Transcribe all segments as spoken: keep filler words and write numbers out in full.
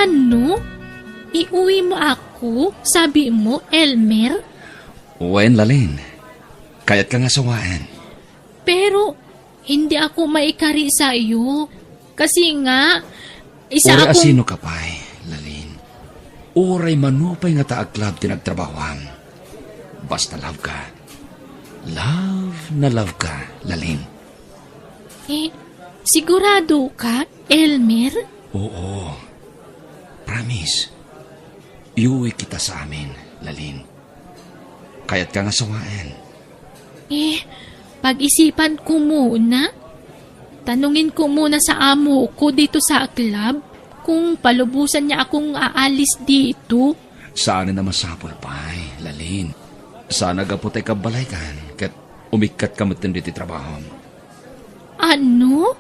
Ano? Iuwi mo ako, sabi mo, Elmer? Wen, Lalin. Kayatka nga sawaen. Pero, hindi ako maikari sa iyo. Kasi nga, isa Uray akong asino ka pay, Lalin. Uray mano pay nga ta a club ti nagtrabahoam. Basta love ka. Love na love ka, Lalin. Eh, sigurado ka, Elmer? Oo. Promise. Iuwi kita sa amin, Lalin. Kayatka nga sawaen. Eh, pag-isipan ko muna. Tanungin ko muna sa amo ko dito sa club kung palubusan niya akong aalis dito. Saan na masapul pay, Lalin. Sana gapu tay kabbalaykan ket umikkat ka metten ditoy trabahom. Ano?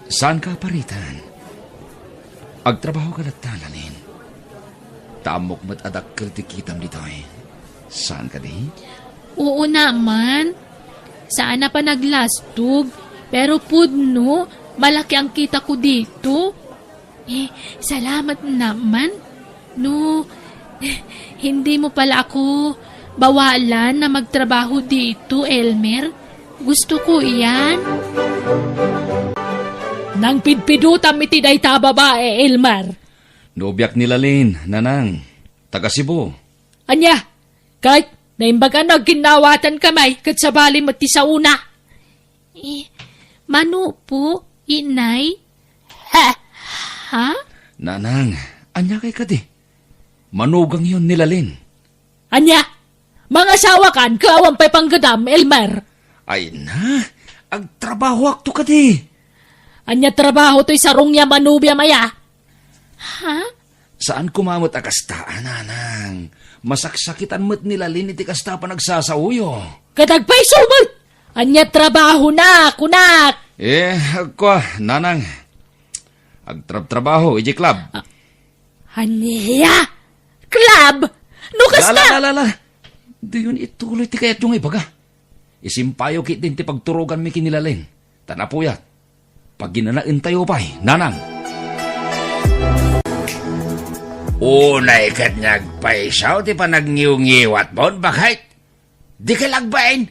Saan ka aparitan? Agtrabaho ka latta, Lalin. Ta ammok met a dakkel ti kitam ditoy. Saan kadi? Oo naman. Saan a panaglastog. Pero pudno, malaki ang kita ko dito. Eh, salamat naman. No, hindi mo pala ako bawalan na magtrabaho dito, Elmer. Gusto ko iyan. Nangpidpidutam iti dayta a babae, Elmer. Nobiak ni Lalin, Nanang. Taga Cebu. Ania, ket naimbag a nagginnawatanka met ket sabali met ti saona. Eh, mano po, inay? Ha? Ha? Nanang, ania kay kadi? Manugangyon ni Lalin. Ania? Mangasawakan ket awan pay panggedam, Elmer? Ay na, agtrabahoakto kadi. Ania trabaho toy sarong a manubiam aya? Ha? Saan koma met a kasta, Nanang. Masaksakitan met ni Lalin iti kasta a panagsasaoyo. Ket agpayso met! Ania trabahona, kunak? Eh, agkua, Nanang. Agtrabtrabaho idiay club. Ah, ania? Club? No kasta? La, la, la, la, la. Diyon ituloy ti kayatyo nga ibaga. Isimpayo ketdin ti pagturoganmi ken ni Lalin. Ta napuyat. Paginanaentayo pay, Nanang. Unay ket nga agpayso ti panagngiwngiwatmon, baket. Dika agbain.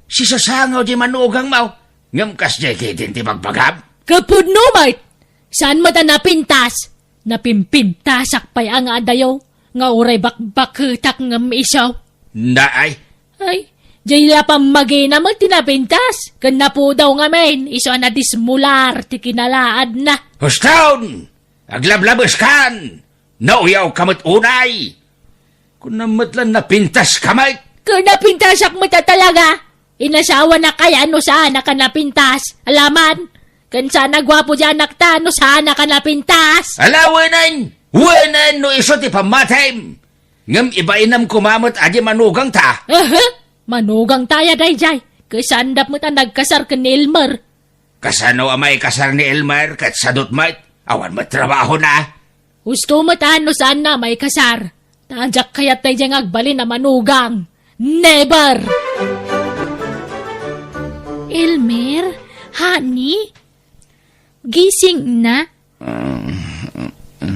Sisasangaw diay manugangmo. Ngem kasdiay ketdin ti bagbagam? Ket pudno met. Saan met a napintas? Napimpintasak pay a nga adayo, nga uray bakbaketak ngem isu. Naay. Ay, diay la pammagina met ti napintas, ken napudaw ngamin, isu a nadismular ti kinalaadna. Huston! Aglablabeskan! Nauyawka met unay! Kunam met la napintaska met? Ket napintasak met a talaga! Inasawanak aya no saanak a napintas? Alaman, ken saan a guapo diay anakta no saanak a napintas? Ala, wenen! Wenen no isu ti pammatim! Ngem ibainam koma met a diay manugangta. Aha! Manugangta aya daydiay? Ket saanda met a nagkasar ken ni Elmer. Kasano a maikasar ni Elmer ket sadut met? Awan met trabahona. Husto met a no saanna a maikasar. Ta diak kayat daydiay nga agbalin a manugang. Never! Elmer, honey, gising na. Ah, ah,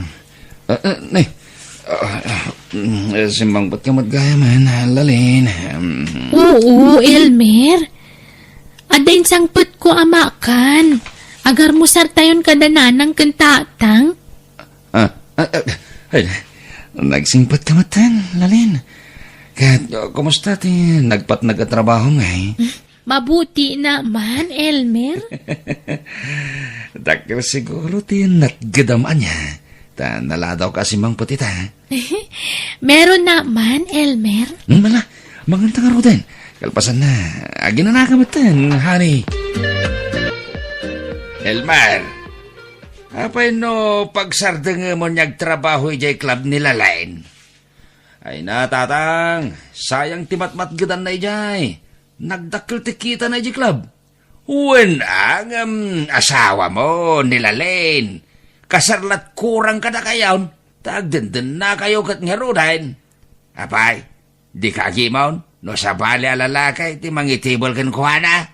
ah, ah, nay. Ah, ah, mm, simmangpetka met gayam, Lalin. Mm. Oo, Elmer. Adda insangpetko a makan. Agarmusartayon kada nanang ken tatang. Ah, ah, ah, ay, nagsingpetka met, Lalin. Ket, uh, kumusta ti nagpatnag a trabaho ngay? Mabuti naman, Elmer. Dakkel siguro ti natgedam ania. Ta naladawka a simmangpet ita. Meron naman, Elmer. Hmm, ala, manganta ngaruden. Kalpasanna, aginanaka metten, honey. Elmer, apay no pagsarengemon nga agtrabaho idiay club ni Lalin? Ay na, Tatang, sayang ti matmatgedanna idiay. Nagdakkel ti kitana idiay club. Wen a, ngem asawamo ni Lalin. Kasar lat kurang kadakayon, ta agdendennakayo ket ngaruden. Apay, dika agimon no sabali a lalaki ti mangitibel kenkuana?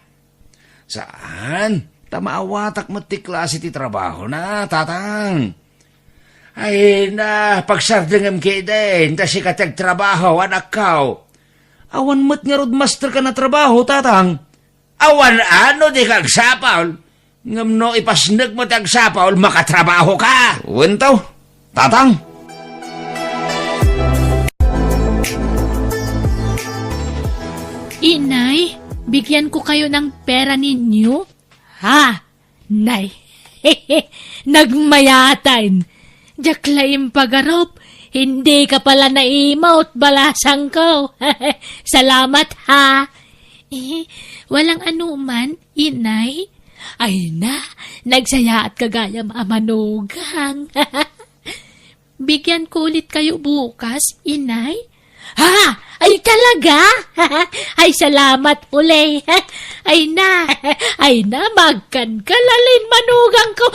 Saan, ta maawatak met ti klase ti trabahona, Tatang. Ay na, pagsardengem ketdin, ta sika ti agtrabaho, anakko. Awan met ngarud masterka a trabaho, tatang. Awan a no dika agsapul, ngem no ipasnekmo ti agsapul, makatrabahoka. Wen to, tatang. Inay, bigyan ko kayo ng pera ninyo? Ha? Nay, nagmayatan. Diak la impagarup, hindi ka pala naimot, balasangko. Salamat, ha. Eh, walang anuman, inay. Ay na, nagsayaat ka gayam a manugang. Bigyan ko ulit kayo bukas, inay. Ha? Ay, talaga? Ay, salamat uli. Ay na, ay na, magkan ka, Lalin, manugang ko.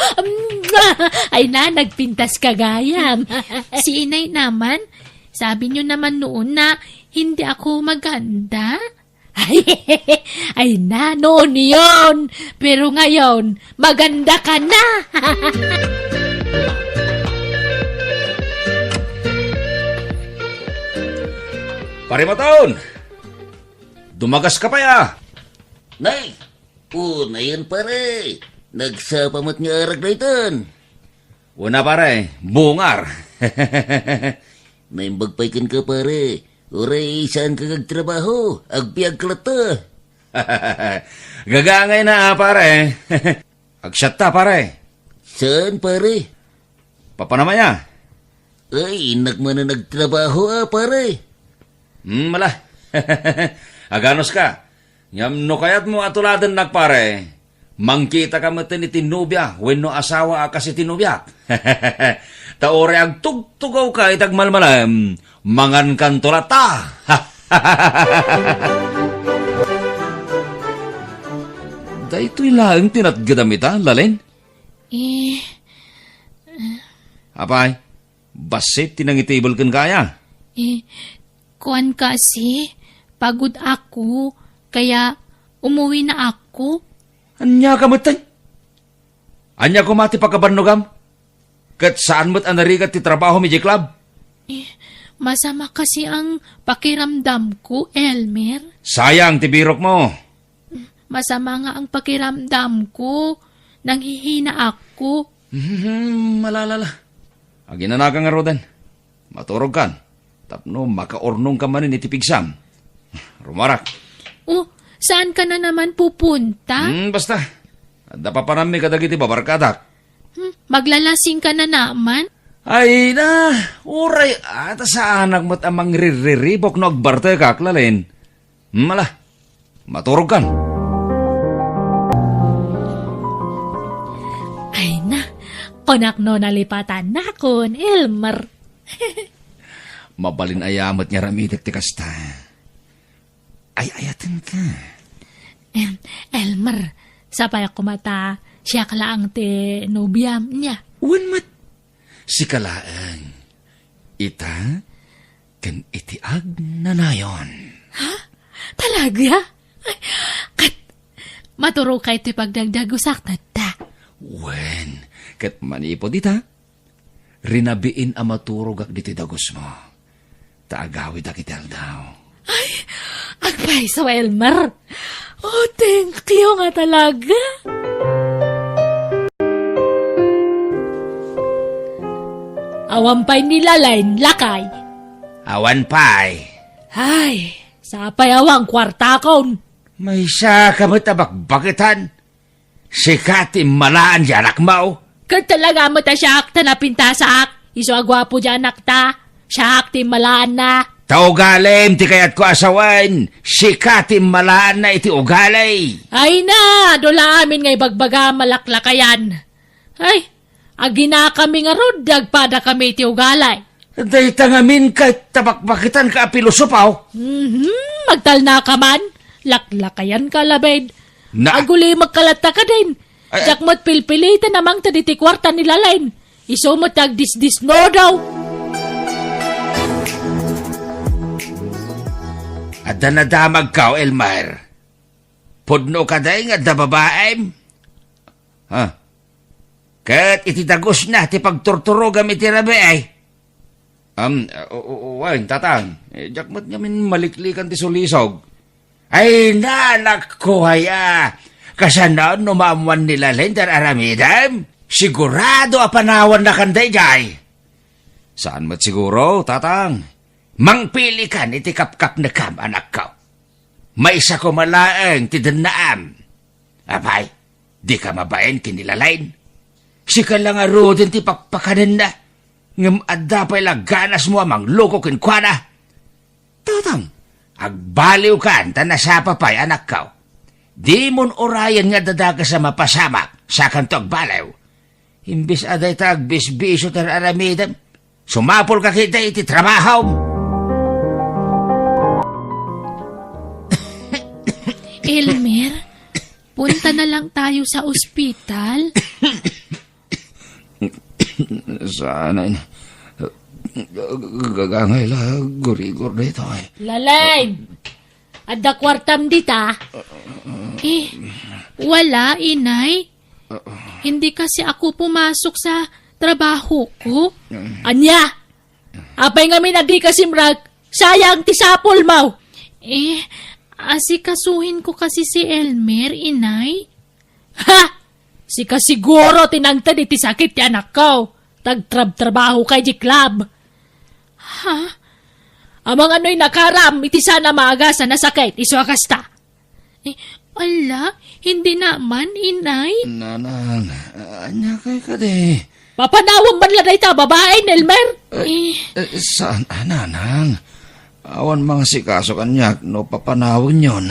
Ay na, nagpintas ka gayam. Si inay naman, sabi niyo naman noon na hindi ako maganda. Ay, ay na, noon yun. Pero ngayon, maganda ka na. Pare Maton, dumagas ka pay a. Nay, unayen, pare. Nagsapa met nga arag daytan. Una, pare, bungar. Naimbag pay kenka, pare. Uray saan ka agtrabaho, agbiag ka latta. Gagangay na, pare. Agsiatta, pare. Saan, pare? Papanamaya. Ay, innak manen agtrabaho, a, pare. Hmm, ala. Aganos ka. Ngem no kayatmo a tuladennak, pare, mangkita ka metten iti nobia wenno asawa a kas iti nobiak. Ta uray agtugtugawka iti agmalmalem, mangankanto latta. Daytoy laeng ti natgedam ita, Lalin? Eh. Apay, bassit ti nangitibel kenka aya? Eh, kuan kasi, pagod ako, kaya umuwi na ako. Ania ka metten? Ania koma ti pakabannogam? Ket saan met a narigat ti trabahom idiay club? Eh, masama kasi ang pakiramdam ko, Elmer. Sayang ti birokmo. Masama nga ang pakiramdam ko. Nanghihina ako. Hmm, malalala. Aginanaka ngaruden. Maturogkan. Tapno makaurnongka manen iti pigsam. Rumarak. Oh, saan ka na naman pupunta? Hmm, basta. Adda papanammi kadagiti babarkadak. Hmm, maglalasing ka na naman? Ay na, uray ata saanak met a mangririribok no agbartekak, Lalin. Hmm, ala, maturogkan. Ay na, kunak no nalipatanakon, Elmer. Mabalin aya met nga aramidek ti kasta. Ay-ayatenka. Em, Elmer, sapay a koma ta siak laeng ti nobiam, nia? Wen met, sika laeng. Ita ken iti agnanayon. Ha? Talaga? Ay, ket maturogka iti pagdagdagusak, tatta. Wen, ket manipud ita, rinabiin a maturogak ditoy dagusmo, ta agawidak iti aldaw. Ay, agpayso, Elmer. Oh, thank you nga talaga. Awan pay ni Lalin, lakay. Awan pay. Ay, sapay awan kuartakon. Maysa ka met a bakbaketan. Sika ti immalaan ti anakmo. Ket talaga met a siak ta napintasak. Isu a guapo ti anakta. Siak ti immalaanna. Ta ugalim ti kayatko a sawen. Sika ti immalaanna iti ugali. Ay na, adu la amin nga ibagbagam a laklakayan. Ay, aginakami ngarud, agpadakami iti ugali. Dayta ngamin ket ta bakbaketanka a pilosopo. Mhm, agtalnaka man. Laklakayanka, labed. Na- Agulimekka latta kadin. Ay, ay. Diak met pilpiliten a mangted iti kuarta ni Lalin. Isu met ti agdisdisnudo. Adda nadamagko, Elmer. Pudno kadin nga adda babaem? Ha? Ket iti dagusna ti pagturturogam iti rabii. Am, o, o, o, wen, tatang. Eh, diak met ngamin maliklikan ti sulisog. Ay, nanakko, aya. Kasano no maammuan ni Lalain ti aramidem? Sigurado a panawannakan daydiay. Saan met siguro, tatang. Mangpilikan iti kapkapnekam, anakko. Maysa koma laeng ti dennaam. Apay, dika mabain ken ni Lalain. Sika la ngaruden ti pakpakanenna. Ngem adda pay la ganasmo a mangloko kenkuana. Tatang, agbaliwkan ta nasapa pay, anakko. Dimon urayen nga adda dakes a mapasamak, sakanto agbaliw. Imbes a dayta agbisbisio ti aramidem, sumapulka ketdi iti trabahom. Elmer, punta na lang tayo sa ospital. Saan ay na-, gagangay la, gurigor dito ay. Lalain! Adda kuartam dita? Eh, wala, inay. Hindi kasi ako pumasok sa trabaho ko. Ania? Apay ngamin a dika simrek? Sayang ti sapulmo! Eh, asikasuhin ko kasi si Elmer, inay. Ha! Sika siguro ti nangted iti sakit ti anakko. Tagtrabtrabahoka idiay club. Ha? Amangan no inakaram iti saan a maagasem a sakit isu a kasta? Eh, ala, hindi naman, inay. Nanang, ania kay kadi? Papanawem man la dayta a babai, Elmer. Eh, eh, saan a, nanang? Awan mangasikaso kaniak no papanawenyon.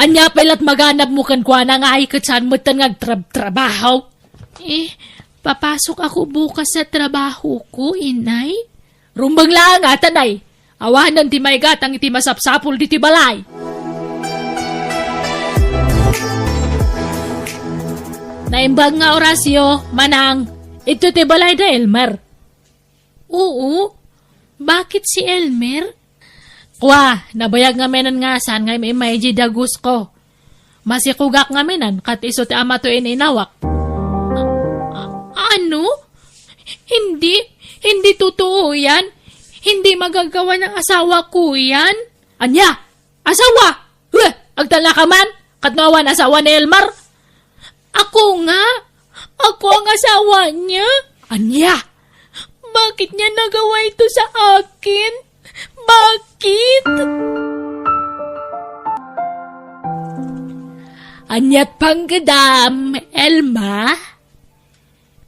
Ania pay lat maganabmo kenkuana nga ay ket saan metten nga agtrabtrabaho? Eh, papasok ako bukas sa trabaho ko, inay. Rumbeng laeng a, tanay. Awanen ti maigatang iti masapsapul ditoy balay. Naimbag nga, Horacio, manang, ito ti balay da Elmer. Oo. Bakit si Elmer? Kua, nabayag ngaminen nga saan nga immay idiay dagusko. Masikugak ngaminen ket isu ti ama to ininawak. A-, ano? Hindi, hindi totoo yan. Hindi magagawa ng asawa ko yan. Ania? Asawa? Huh! Agtalna ka man? Ket no awan asawa ni Elmer? Ako nga. Ako ang asawa niya. Ania? Bakit niya nagawa ito sa akin? Bakit? Aniat panggedam, Elma?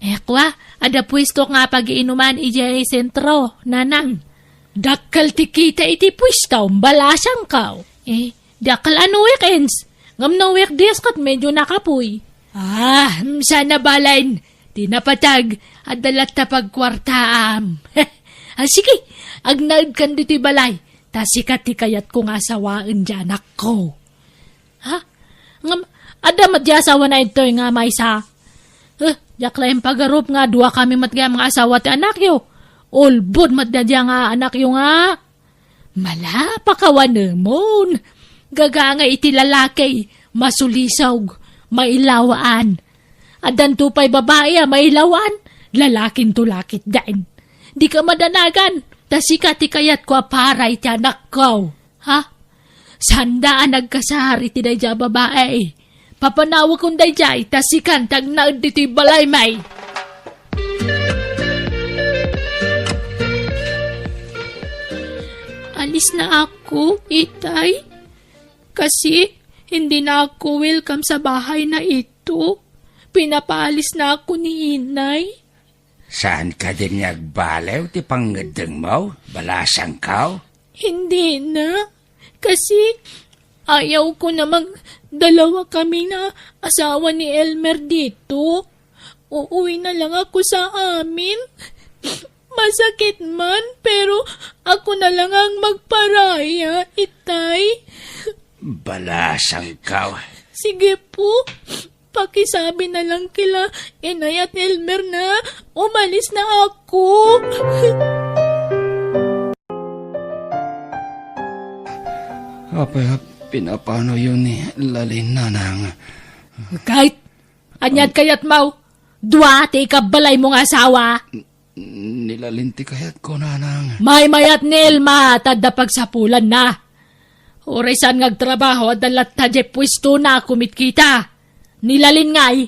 Eh, kua, adda puesto nga pagiinuman idiay sentro, nanang. Dakkel ti kita iti puesto, balasangko. Eh, dakkel a no weekends. Ngem no weekdays ket medyo nakapuy. Ah, mm, sana balen. Ti napateg, adda latta pagkuartaam. Ah, sige, agnaedkan ditoy balay. Ta sika ti kayatko nga asawaen ti anakko. Ha? Ngem, adda met di asawana intoy nga maysa? Eh, diak la impagarup nga dua kami met gayam nga asawa ti anakyo. Ulbod met daydiay nga anakyo nga. Mala, pakawanemon. Gagangay iti lalaki, masulisog, mailawaan. Addanto pay babai a mailawaan, lalakinto la ketdin. Dika madanagan, ta sika ti kayatko a para iti anakko. Ha? Saanda a nagkasar iti daydiay a babai. Papanawekon daydiay, ta sikan ti agnaed ditoy balaymi. Alis na ako, itay. Kasi hindi na ako welcome sa bahay na ito. Pinapaalis na ako ni inay. Saan ka din nga agbaliw ti pangngeddengmo, balasangko? Hindi na. Kasi ayaw ko na magdalawa kami na asawa ni Elmer dito. Uuwi na lang ako sa amin. Masakit man, pero ako na lang ang magparaya, itay. Balasangko. Sige po. Pakisabi na lang kila inay at Elmer na umalis na ako. Apay a pinapanoyo ni Lalain, nanang? Kahit aniat kayatmo, Dua ti ikabbalaymo nga asawa. Ni Lalin ti kayatko, nanang. Maymayat ni Elma, ta adda pagsapulanna. Uray saan nga agtrabaho, adda latta diay puestona a kumitkita. Ni Lalin ngay,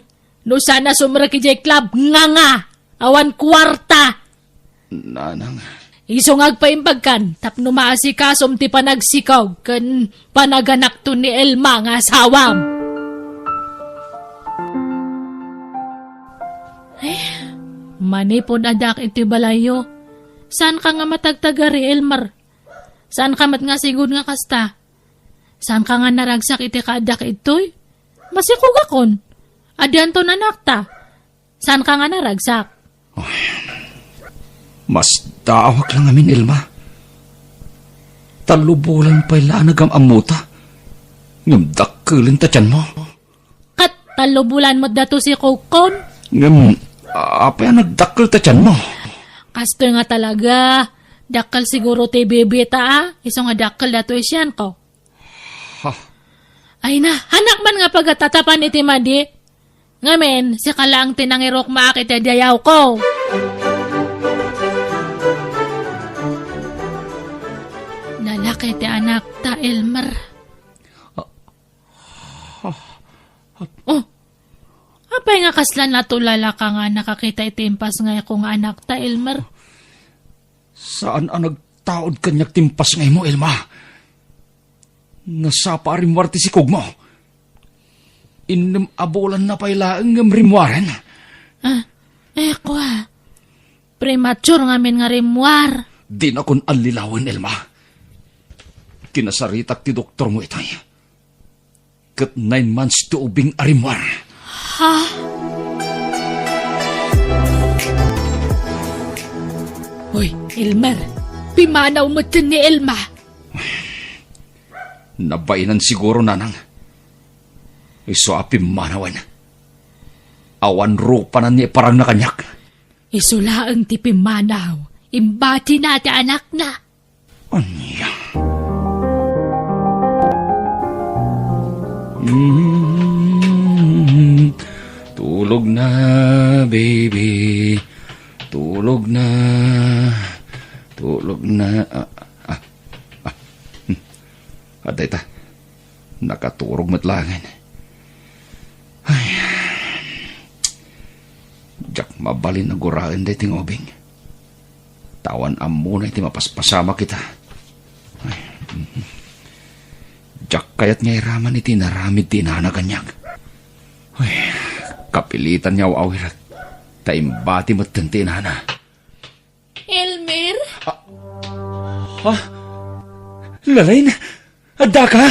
no saan a sumrek idiay club, nganga, awan kuarta. Nanang. Isu nga agpaimbagkan tapno maasikasom ti panagsikog ken panaganakto ni Elma nga asawam. Eh, manipud addak iti balayyo, saanka nga matagtagari, Elmer? Saanka met nga sigud nga kasta? Saanka nga naragsak iti kaaddak ittoy? Masikogakon. Addanton anakta. Saanka nga naragsak? Ay, masdaawak la ngamin, Elma. Tallo bulan pay la a nagam-ammota. Ngem dakkelen ta tianmo. Ket tallo bulan met dato sikogkon. Ngem, apay a nagdakkel ta tianmo? Kastoy nga talaga. Dakkel siguro ti bibita, a. Isu nga dakkel dato isianko. Ha? Ay na, anak man nga pagatatapan iti madi. Ngamin, sika laeng ti nangirukmaak iti dayawko. Lalaki ti anakta, Elmer. Ah, ah, ah. Oh, apay nga kasla natulala ka nga nakakita iti impas nga iko nga anakta, Elmer? Saan a nagtaud kaniak ti impas nga imo, Elma. Nasapa a rimmuar ti sikogmo. Innem a bulanna pay laeng ngem rimmuaren. Ah, eh, kua. Premature ngamin nga rimmuar. Dinakon allilawen, Elma. Kinasaritak ti doktormo itay. Ket nine months ti ubing a rimmuar. Ha? Hoy, Elmer, pimanaw metten ni Elma. Nabainan siguro, nanang. Isu a pimmanawen. Awan rupanan ni iparangna kaniak. Isu laeng ti pimmanaw. Imbatina ti anakna. Ania? Mm, tulog na, baby. Tulog na. Tulog na. Ah, ah, ah. Hmm. Adda ita. Nakaturog met laengen. Ay. Diak mabalin a guraen daytoy nga ubing. Ta awan ammona iti mapaspasamak ita. Ay. Diak kayat nga iraman iti inaramid ti inana kaniak. Ay, kapilitan nga aw-awirek. Ta imbati metten ti inana. Elmer? Ah, ha? Lalin? Addaka?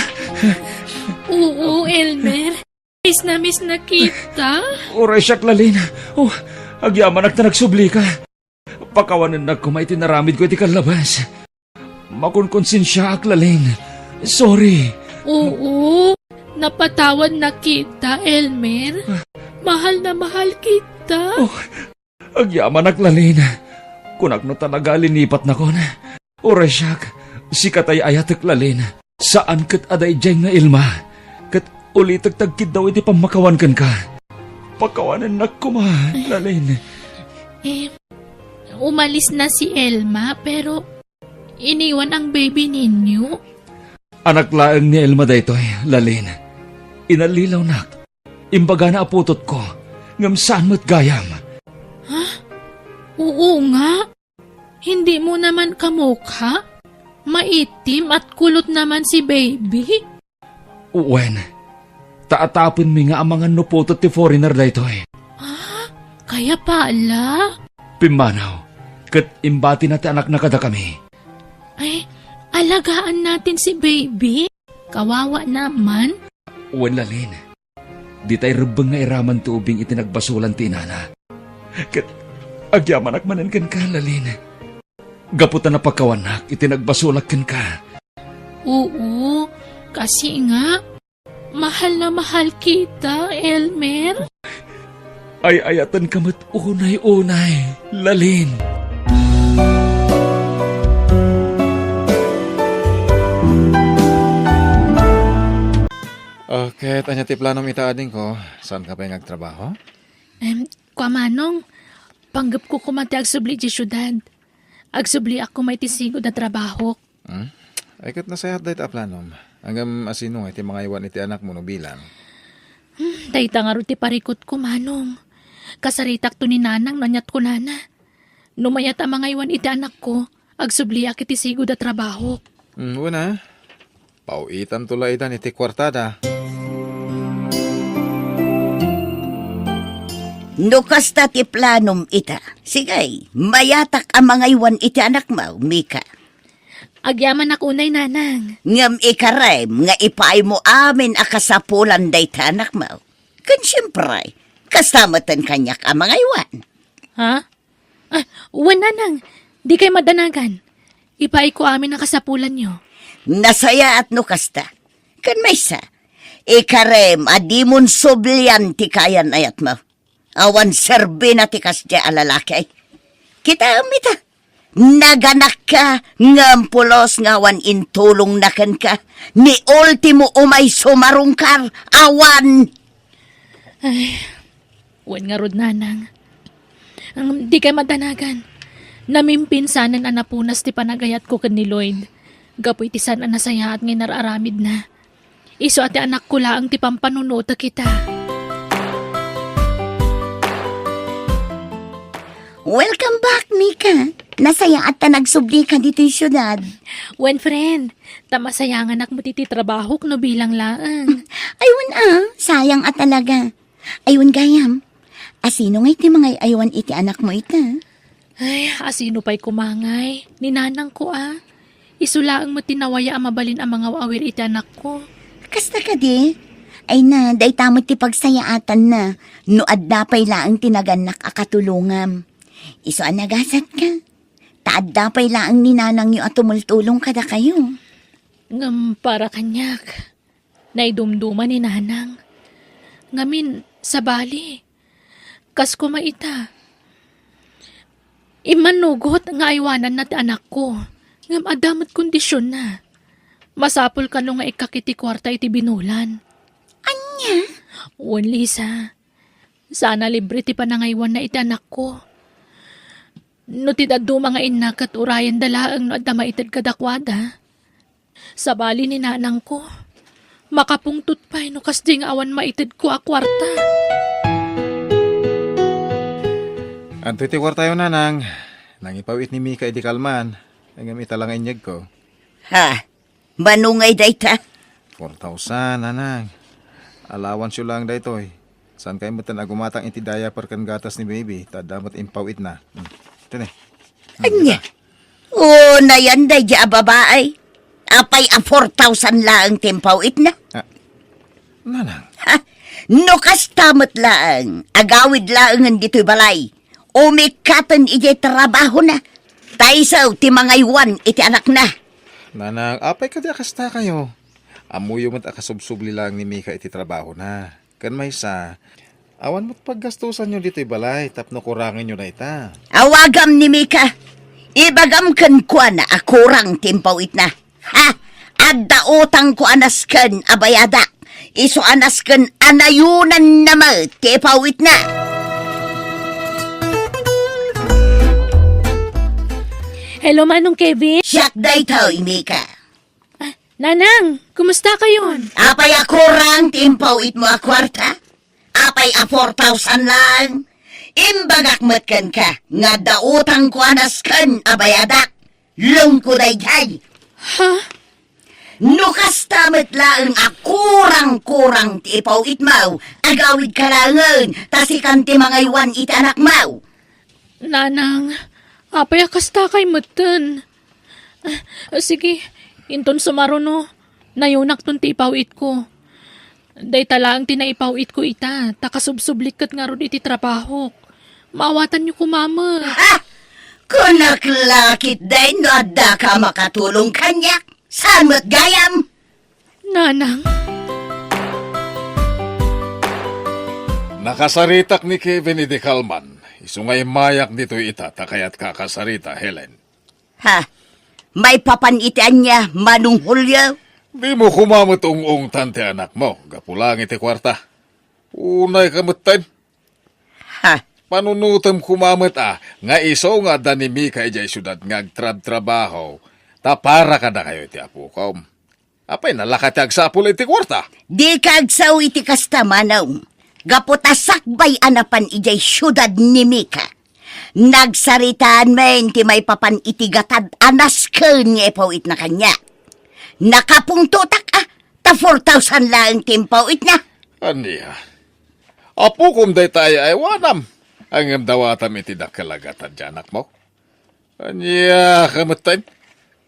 Oo, Elmer. Miss na miss na kita. Uray siak, Lalin. Oh, agyamanak ta nagsublika. Pakawanennak koma iti naramidko iti kallabas. Makonkonsensiaak, Lalin. Sorry. Oo, napatawad na kita, Elmer. Mahal na mahal kita. Oh, agyamanak, Lalin. Kunak no talaga a linipatnakon. Uray siak, sika tay ayatek, Lalin. Saan ket a daydiay nga Elma. Ket ulitek ti agkiddaw iti pammakawan kenka. Pakawanennak koma, Lalin. Eh, umalis na si Elma, pero iniwan ang baby ninyo? Anak laeng ni Elma daytoy, Lalin. Inallilawnak. Imbagana a putotko, ngem saan met gayam. Ha? Oo nga. Hindi mo naman kamukha. Maitim at kulot naman si baby. Wen, ta atapenmi nga amangan no putot ti foreigner daytoy. Ah, kaya pala. Pimmanaw, ket imbatina ti anakna kadakami. Ay, alagaan natin si baby. Kawawa naman. Wen, Lalin, ditay rebbeng nga iraman ti ubing iti nagbasolan ti inana. Ket agyamanak manen kenka, Lalin. Gapu ta napakawanak iti nagbasolak kenka. Oo, kasi nga, mahal na mahal kita, Elmer. Ay-ayatenka met unay-unay, Lalin. Okay, ania ti planom ita, adingko? Saanka pay nga agtrabaho? Em, anakko a manong. Panggepko koma ti agsubli idiay siudad. Agsubliak koma iti sigud a trabahok. Hmm? Ay, ket nasayaat dayta a planom. Ngem asino nga iti mangaywan iti anakmo no bilang? Hmm, dayta ngarud ti parikutko, manong. Kasaritakto ni nanang no aniat kunana. No mayat a mangaywan iti anakko, agsubliak iti sigud a trabahok. Hmm, wen a. Paw-itanto la itan iti kuartada. No kasta ti planom ita, sige, mayatak a mangaywan iti anakmo, Mika. Agyamanak unay, nanang. Ngem ikarem nga ipaaymo amin a kasapulan dayta anakmo. Ken siempre, kasta metten kaniak a mangaywan. Ha? Ah, wen, nanang. Dikay madanagan. Ipaayko amin a kasapulanyo. Nasayaat no kasta. Ken maysa, ikarem a dimon sublian ti kayan-ayatmo. Awan serbina ti kasdiay a lalaki. Kitaem ita. Naganakka, ngem pulos nga awan intulongna kenka. Ni ultimo umay sumarungkar, awan. Ay, wen ngarud, nanang. Ang dikay madanagan. Namimpinsanen a napunas ti panagayatko ken ni Lloyd. Gapu iti saan a nasayaat nga inar-aramidna. Isu a ti anakko laeng ti pampanunotek ita. Welcome back, Mika. Nasayaat ta nagsublika ditoy siudad. Wen, friend, ta masayanganak met iti trabahok no bilang laeng. Ay, wen a, sayang a talaga. Ay, wen gayam, asino ngay ti mangay-aywan iti anakmo ita? Ay, asino pay koma ngay? Ni nanangko a. Isu laeng met ti nawaya a mabalin a mangaw-awir iti anakko. Kasta kadi? Ay na, dayta met ti pagsayaatanna no adda pay laeng ti nagannak a katulongam. Isu a nagasatka. Ta adda pay laeng ni nanangyo a tumultulong kadakayo. Ngem para kaniak, naidumduma ni nanang. Ngamin, sabali, kas koma ita. Immanugot nga aywananna ti anakko, ngem adda met kondisionna. Masapul kano nga ikkak iti kuarta iti binulan. Ania? Wen, Lisa. Sana libre ti panangaywanna iti anakko. No ti dadduma nga innak ket urayenda laeng no adda maited kadakuada. Sabali ni nanangko, makapungtot pay no kasdi nga awan maitedko a kuarta. Adtoy ti kuartayo, nanang. Nangipaw-it ni Mika idi kalman, ngem ita la nga inyegko. Ha? Mano ngay dayta? Four thousand, nanang. Allowance-yo laeng daytoy. Saan kay metten a gumatang iti diaper ken gatas ni baby, ta adda met impaw-itna. Hmm. Ito ni. Hmm, Ania? Dita. O, nayan daydi a babae. Apay a four thousand laeng ti impaw-itna? Ah, nanang. Ha? No kasta met laeng, agawid laengen ditoy balay. Umikkaten idiay trabahona. Ta isu ti mangaywan iti anakna. Nanang, apay kadi a kastakayo? Ammoyo met a kasubsubli laeng ni Mika iti trabahona. Ken maysa, awan met paggastosanyo ditoy balay tapno kurangenyo dayta. Awagam ni Mika. Ibagam kenkuana a kurang ti impaw-itna. Ha? Adda utangko a nasken a bayadak. Isu a nasken a nayonanna met ti ipaw-itna. Hello, Manong Kevin. Siak daytoy, Mika. Ah, Nanang, kumusta kayon? Apay a kurang ti impaw-itmo a kuarta? Apay a four thousand lang? Imbagak met kenka nga adda utangko a nasken a bayadak. Lungko daydiay. Ha? No kasta met laeng a kurang-kurang ti ipaw-itmaw, agawidka laengen, ta sikan ti mangaywan iti anakmaw. Nanang, apay a kastakay metten? Ah, sige, inton sumaruno, nayonakton ti ipaw-itko. Dayta laeng ti naipaw-itko ita, ta kasubsublik ket ngarud iti trabahok. Maawatanyo koma met. Ah! Kunak la ketdin no addaka a makatulong kaniak. Saan met gayam? Nanang. Nakasaritak ni Kevin idi kalman. Isu nga immayak ditoy ita, ta kayatka a kasarita, Helen. Ha? Maipapan iti ania, Manong Julio? Dimo koma met ung-ungtan ti anakmo, gapu laeng iti kuarta. Unayka metten. Ha? Panunotem koma met a, nga isu nga adda ni Mika idiay siudad nga agtrabtrabaho, ta para kadakayo iti apokom. Apay, nalaka ti agsapul iti kuarta? Dika agsao iti kasta, Manong. Gapu ta sakbay a napan idiay siudad ni Mika, nagsaritaan men ti maipapan iti gatad a nasken nga ipaw-itna kaniak. Nakapungtotak a, ta four thousand laeng ti impaw-itna. Ania? Apokom dayta ay-aywanam, ngem dawatam iti dakkel a gatad ti anakmo. Ania ka metten?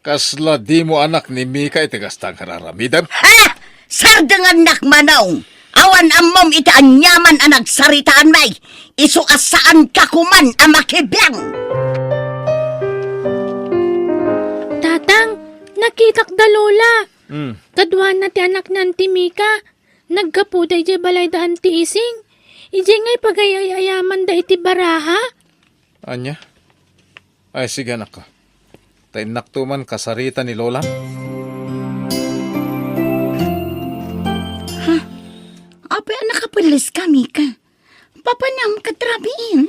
Kasla dimo anak ni Mika iti kasta nga ar-aramidem? Ah! Sardengannak, Manong! Awan ammom iti aniaman a nagsaritaan, may isu a saanka koman a makibiang! Tatang, nakitak da Lola. Hmm. Kaduana ti anakna ti Mika. Naggapuda idiay balayda Anti Ising. Idiay ngay pagay-ay-ayamanda iti baraha. Ania? Ay, sige, anakko. Ta innakto man kasarita ni Lola. Ha? Apay a nakapelles ka, Mika? Papanam ket rabiin?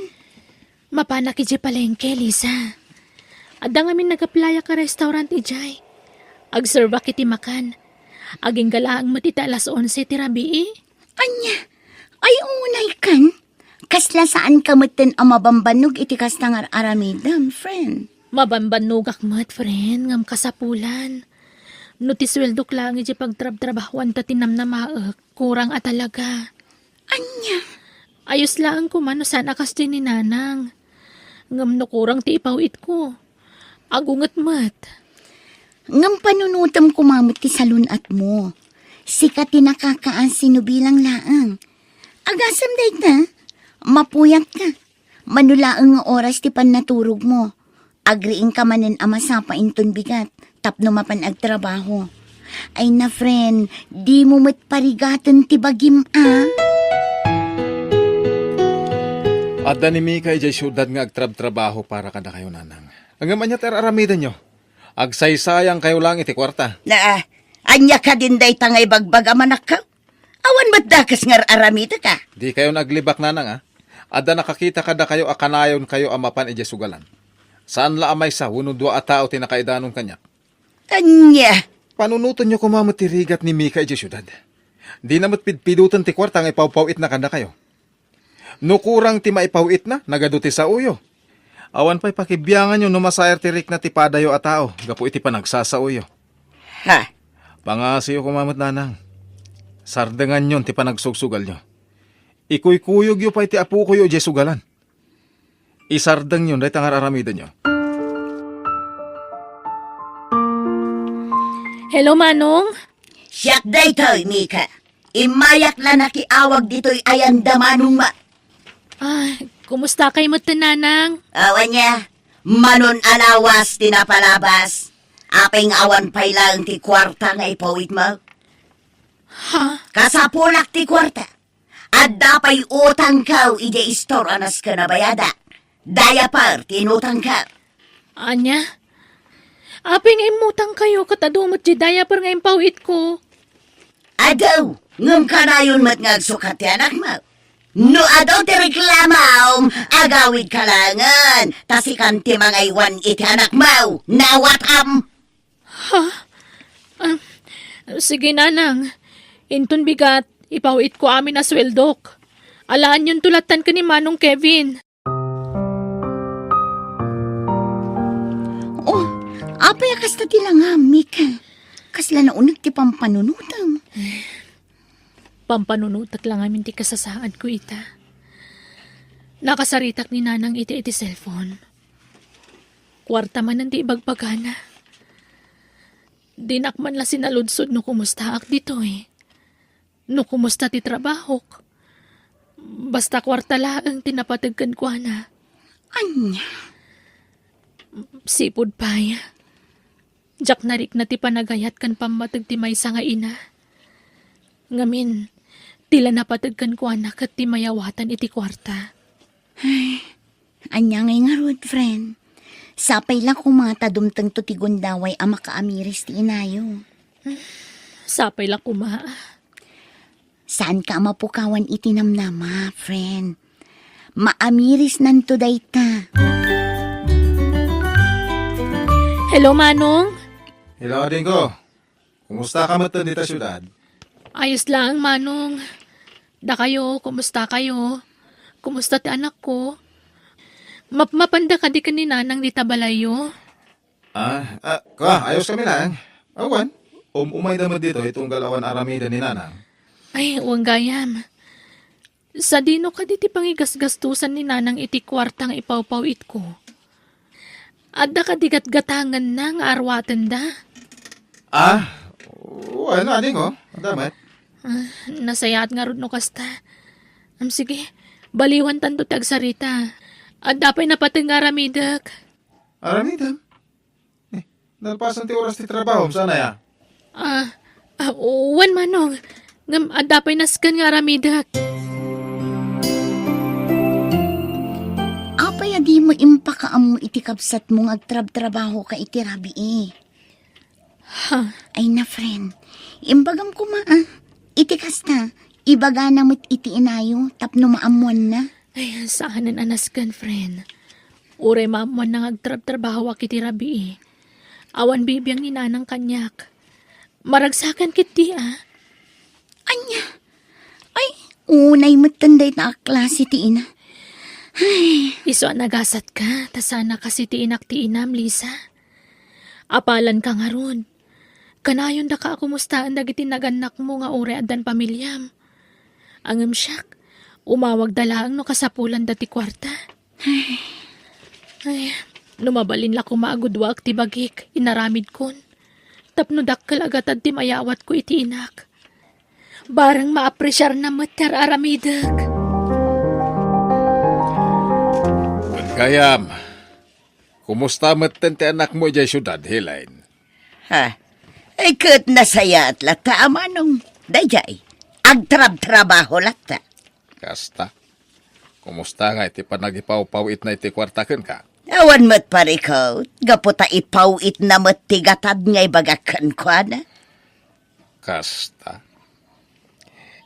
Mapanak idiay palengke, Lisa. Adda ngamin nagaplayak a restaurant idiay. Agservak iti makan. Agingga laeng met iti alas onse ti rabii. Ania? Ay, unay kan? Kasla saan ka metten a mabambannog iti kasta nga ar-aramidem, friend? Mabambannogak met, friend, ngem kasapulan. No ti sueldok laeng iti pagtrabtrabahuan ta ti namnamaek, kurang a talaga. Ania? Ayos laeng koma no saan a kasdi ni Nanang. Ngem no kurang ti ipaw-itko, agunget met. Ngem panunotem koma met ti salun-atmo. Sika ti nakakaasi no bilang laeng. Agasem dayta, mapuyatka. Mano laeng nga oras ti pannaturogmo? Agriingka manen a masapa inton bigat tapno mapan agtrabaho. Ay na, friend, dimo met parigaten ti bagim a. Adda ni Mika idiay siudad nga agtrabtrabaho para kadakayo, Nanang. Ngem ania ti ar-aramidenyo? Agsaysayangkayo laeng iti kuarta. Naa, ania kadin dayta nga ibagbaga, manakko? Awan met dakes nga ar-aramidek a. Dikayon aglibak, Nanang, a. Adda nakakita kadakayo a kanayonkayo a mapan idiay sugalan. Saan la a maysa wenno dua a tao ti nakaidanon kaniak. Ania? Panunotenyo koma met ti rigat ni Mika idiay siudad. Dina met pidpidoten ti kuarta nga ipawpaw-itna kadakayo. No kurang ti maipaw-itna, nagadu ti saoyo. Awan pay pakibianganyo no masaer ti rikna ti padayo a tao gapu iti panagsasaoyo. Ha? Pangasiyo koma met, Nanang. Sardenganyon ti panagsugsugalyo. Ikuykuyogyo pay ti apokoyo idiay sugalan. Isardengyon dayta nga ar-aramidenyo. Hello, Manong. Siak daytoy, Mika. Immayak la nakiawag ditoy ayan da Manong ma- Ah, kumusta kay met, Nanang? Awan niya. Manon a lawas ti napalabas. Apay nga awan pay laeng ti kuarta nga ipawidmo? Ha? Kasapulak ti kuarta. Adda pay utangko idiay istor a nasken a bayada. Diaper ti inutangko. Ania? Apay nga immutangkayo ket adu met ti diaper nga impaw-itko? Adu, ngem kanayon met nga agsukat ti anakmo. No adu ti reklamom, agawidka laengen, ta sikan ti mangaywan iti anakmo. Nawatam? Ha? Ah, sige, Nanang. Inton bigat, ipaw-itko amin a sueldok. Alaanyonto lattan ken ni Manong Kevin. Oh, apay a kasta ti langam, Mika? Kasla nauneg ti pampanunotem. Pampanunotek la ngamin ti kasasaadko ita. Nakasaritak ni Nanang iti, iti cellphone. Kuarta manen ti ibagbagana. Dinak man la sinaludsod no kumustaak ditoy. No kumusta ti trabahok. Basta kuarta laeng ti napateg kenkuana. Ania? Sipud pay. Diak narikna ti panagayat ken pammateg ti maysa nga ina. Ngamin, ti la napateg kenkuana ket ti mayawatan iti kuarta. Ay, ania ngay ngarud, friend? Sapay la koma ta dumtengto ti gundaway a makaamiris ti inayo. Sapay la koma. Saanka a mapukawan iti namnama, friend. Maamirisnanto dayta. Hello, Manong. Hello, adingko. Kumusta ka met dita siudad? Ayos lang, Manong. Dakayo, kumusta kayo? Kumusta ti anakko? Mapmapanda kadi ken ni Nanang dita balayyo? Ah, ah, kwa, ayos kami lang. Awan, um-, umayda met ditoy tunggal awan aramiden ni Nanang. Ay, wen gayam. Sadino kadi ti pangigasgastosan ni Nanang iti kuarta nga ipawpawitko? Adda kadi gatgatangenna nga arwatenda? Ah, wen, adingko. Adda met. Ah, nasayaat ngarud no kasta. Am, sige, baliwantanto ti agsarita. Adda pay napateg nga aramidek. Aramidem? Eh, nalpasan ti oras ti trabahom, saan aya? Ah, ah, wen, Manong. Ngem adda pay nasken nga aramidek. Apay a dimo impakaammo iti kabsatmo nga agtrabtrabahoka iti rabii? Ha? Ay na, friend. Imbagam koma, ah. Iti kasta, ibagana met iti inayo tapno maammoanna. Ay, saanen a nasken, friend. Uray maammoanna nga agtrabtrabahoak iti rabii. Awan bibiang ni Nanang kaniak. Maragsakan ketdi, ah. Ania? Ay, unay metten dayta a klase ti ina. Ay. Isu a nagasatka, ta saan a kas iti inak ti inam, Lisa. Apalanka ngarud. Kanayondaka a kumustaen dagiti nagannakmo nga uray addan pamiliam. Ngem siak, umawagda laeng no kasapulanda ti kuarta. Ay, no mabalin la koma a gudwaek ti bagik, inaramidkon. Tapno dakkel a gatad ti mayawatko iti inak. Bareng maapresiarna met ti ar-aramidek. Wen gayam, kumusta metten ti anakmo idiay siudad, Helen? Ha? Ay, ket nasayaat latta a Manong. Daydiay, agtrabtrabaho latta. Kasta? Kumusta nga iti panagipawpawitna iti kuarta kenka? Awan met parikut, gapu ta ipawitna met ti gatad nga ibagak kenkuana. Kasta?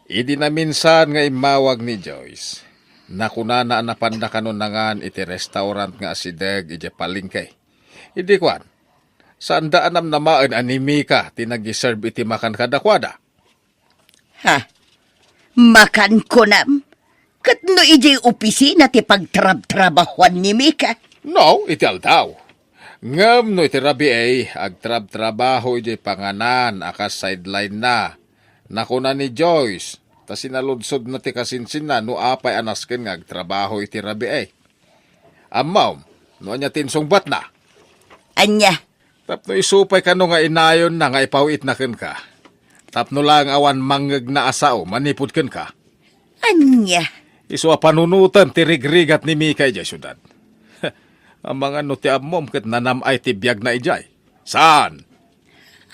Idi naminsan nga immawag ni Joyce, nakunana a napanda kano nangan iti restaurant nga asideg idiay palengke. Idi kuan, saanda a namnamaen a ni Mika ti nag-serve iti makan kadakuada. Ha? Makan kunam? Ket no idiay opisina ti pagtrabtrabahoan ni Mika? No, iti aldaw. Ngem no iti rabii, agtrabtrabaho idiay panganan a kas sideline na. Nakuna ni Joyce, ta sinaludsodna ti kasinsinna no apay a nasken nga agtrabaho iti rabii. Ammom, no ania ti insungbatna? Ania? Tapno isu pay kano nga inayonna nga ipawitna kenka. Tapno laeng awan mangngegna a sao manipud kenka. Ania? Isu a panunoten ti rigrigat ni Mika idiay siudad. Amangan no ti ammom ket nanam-ay ti biagna idiay. Saan?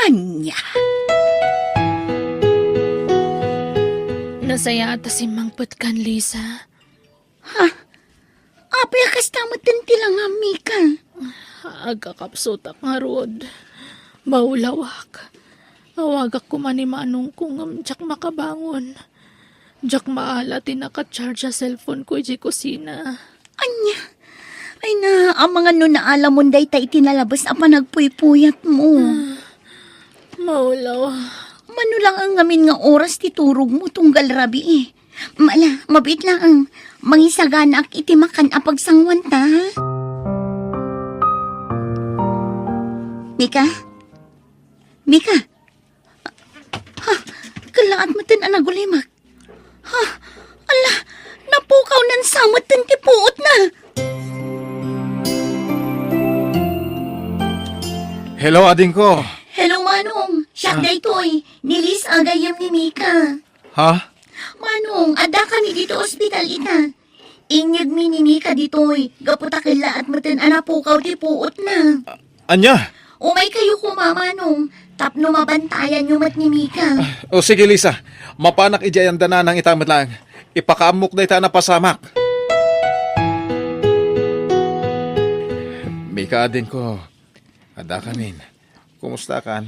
Ania? Nasayaat a simmangpetkan, Lisa. Ha? Apay a kasta metten ti langam, Mika? Agkakapsutak ngarud. Maulawak. Awagak koma ni manongko ngem diak makabangon. Diak maala ti naka-charge a cellphone ko idiay kusina. Ania? Ay na, amangan no naalamon dayta iti nalabes a panagpuypuyatmo. Ah, maulaw. Mano lang ang ngamin nga oras ti turogmo tunggal rabii? Mala, mabiit laeng. Mangisaganaak iti makan a pagsanguanta, ha? Mika? Mika? Ha? Kellaat metten a nagulimek. Ha? Ala, napukawnan sa metten ti puotna. Hello, adingko. Hello, Manong. Siak Ah. daytoy. Ni Liz a gayyem ni Mika. Ha? Manong, adda kami dito ospital ita. Inyegmi ni Mika ditoy, gapu ta kellaat metten a napukaw ti puotna. Ania? Umay kayo koma, Manong, tapno mabantayan yo met ni Mika. Ah, o sige, Lisa. Mapanak idiay anda nanang ita met laeng. Ipakaammok dayta a napasamak. Mika, adingko. Adda kamin. Kumusta kan?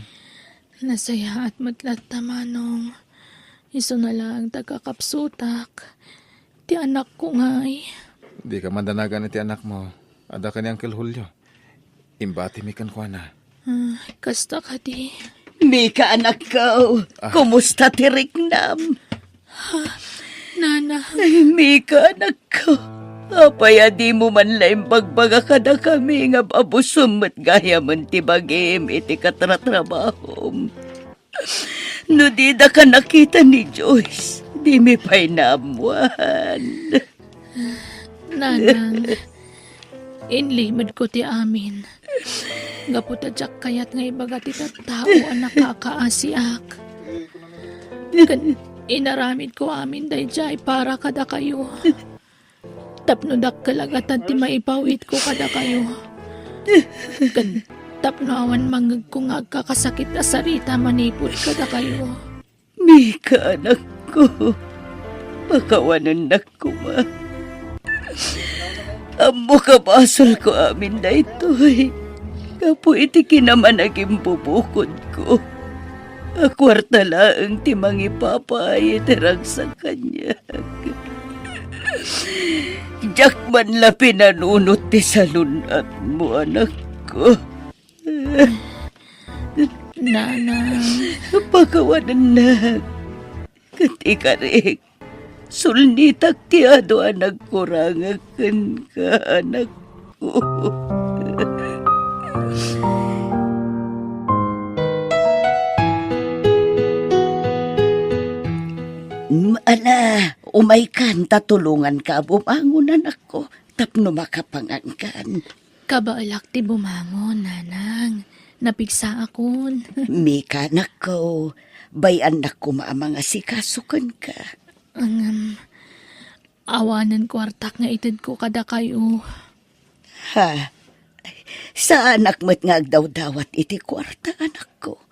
Nasayaat met latta, Manong. Isuna laeng ti agkakapsutak. Ti anakko ngay. Dika mandanagan iti anakmo. Adda ken ni Uncle Julio. Imbatimi kenkuana. Ah, kasta kadi. Mika, anakko, Ah. kumusta ti riknam? Ah, Nana. Ay, Mika, anakko. Apay a dimo man la imbagbaga kadakami nga abusom met gayamen ti bagim iti katratrabahom? No didaka nakita ni Joyce, dimi pay naammuan. Nanang, inlimedko ti amin. Gapu ta diak kayat nga ibaga ti tattao a nakakaasiak. Ken inaramidko amin daydiay para kadakayo. Tapno dakkel a gatad ti maipawitko kadakayo. Ken tapno awan mangngegko nga agkakasakit a sarita manipud kadakayo. Mika, anakko, pakawanennak koma. Ammok a basolko amin daytoy gapu iti kinamanagimbubukodko a kuarta laeng ti mangipapay iti ragsak kaniak. Diak man la pinanunot ti salun-atmo, anakko. Nanang. Pakawanennak. Ket ikarik, sulnitak ti adu a nagkurangak kenka, anakko. Mm, ala, umaykan ta tulonganka a bumangon, anakko, tapno makapangankan. Kabaelak ti bumangon, Nanang. Napigsaakon. Mika, anakko, bay-annak koma a mangasikaso kenka. Ngem, awanen kuartak nga itedko kadakayo. Ha? Saanak met nga agdawdawat iti kuarta, anakko.